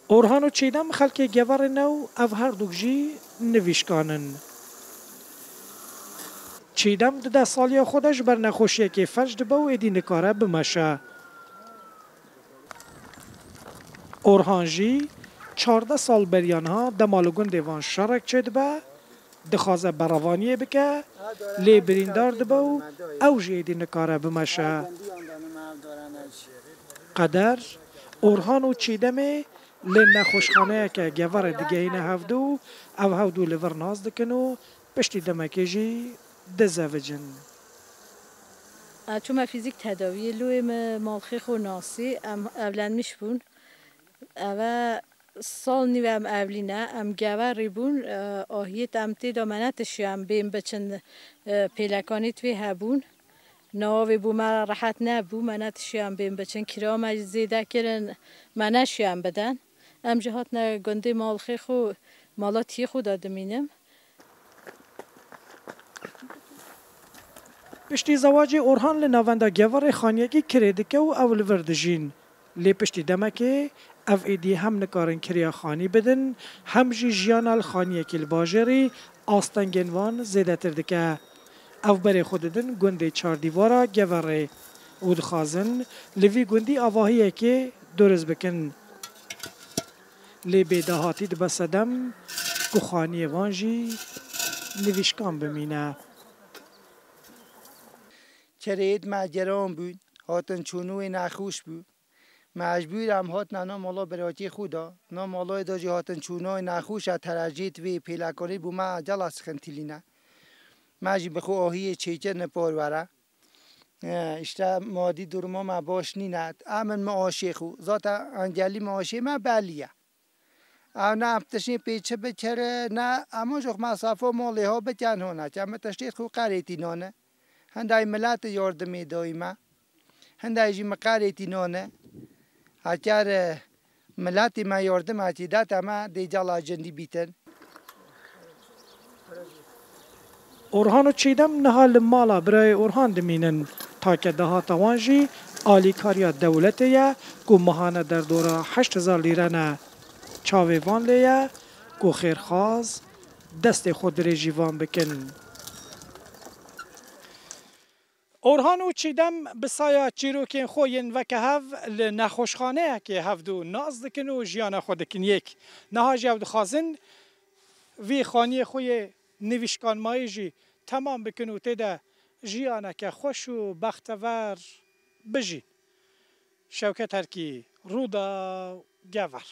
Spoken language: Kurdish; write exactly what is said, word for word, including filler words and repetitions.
Orhan û Çîdem xelkê Geverê ne û ev herdûk jî nivîşkan in. Çîdem di deh saliya xwe de ji ber nexweşiyekê felc dibe û êdî nikare bimeşe. Orhan jî çardeh sal beriya niha dema li gundê van şerek çêdibe, dixwaze berevaniyê bike, lê birîndar dibe û ew jî êdî nikare bimeşe. Qeder, Orhan û Çîdemê li nexweşxaneyeke Geverê digehîne hevdû û ev hevdû li vir nas dikin û piştî demekê jî dizevicin. Ez çûme fîzîk tedawiyê, lûyê min malxê xwe nasî, em evlenmiş bûn. Eve sal nîv em evlî ne, em Geverî bûn, e, ahiyê te em tê de me netişiyan bên biçin, e, pêlekanî twê hebûn. Navê bû me re rehet nebû, me netişiyan bên biçin. Kira me jî zêde kirin, me neşiyan biden. Em jî hatine gundê malxê xwe, mala tiyê xwe de dimînim. Piştî zewacê Orhan li navenda Geverê xaniyekî kirê dike û ew li vir dijîn. Lê piştî demekê ev êdî hem nikarin kiriya xanî bidin, hem jî jiyana li xaniyekî li bajêrî astengên wan zêdetir dike. Ev berê xwe didin gundê çardîvara Geverê û dixwazin li vî gundî avahiyekê dûriz bikin. Lê bêdahatî dibe sedem ku xaniyê van jî nivîşkan bimîne. Kereyêt me geran bûn, hatin çûnûyê nexweş bû. Me ecbûr em hatina na mala birakê xwe da. Na malayê da jî hatin çûnayê nexweş e, terejêt vê pêlekanî bû me cela sixintilîne. Me jî bi xwe ahiyê çêkirine parwere. E, işte madî duruma me baş nîne. Em in mi aşê xwe. Zaten engelî mi aşê me belî ye. Ew ne em tiştên pê çi bikire, ne em jî xwe mesafa malê ha bikin hona. Em tiştê xwe qerêtî nane. Hindayî miletê yardimê dayî me. Hindayî jî mi qerêtî nane. Eker, e, miletê me yardim etî dete me dê cela cindî bîtin. Orhan û Çîdem niha li mala birayê Orhan dimînin. Take dahata wan jî alîkariya dewletê ye ku mehane derdora heşt hezar lîre ne. Çavê van lê ye ku xêrxwaz destê xwe dirêjî van bikin. Orhan û Çîdem bi saya çîrokên xwe yên veke hev li nexweşxaneyekê hevdû nas dikin û jiyana xwe dikin yek. Niha jî ew dixwazin vî xaniyê xwe yê nivîşkanmayî jî temam bikin û tê de jiyaneke xweş û bextever bijîn. Şewket Herkî, Rûdaw, Gever.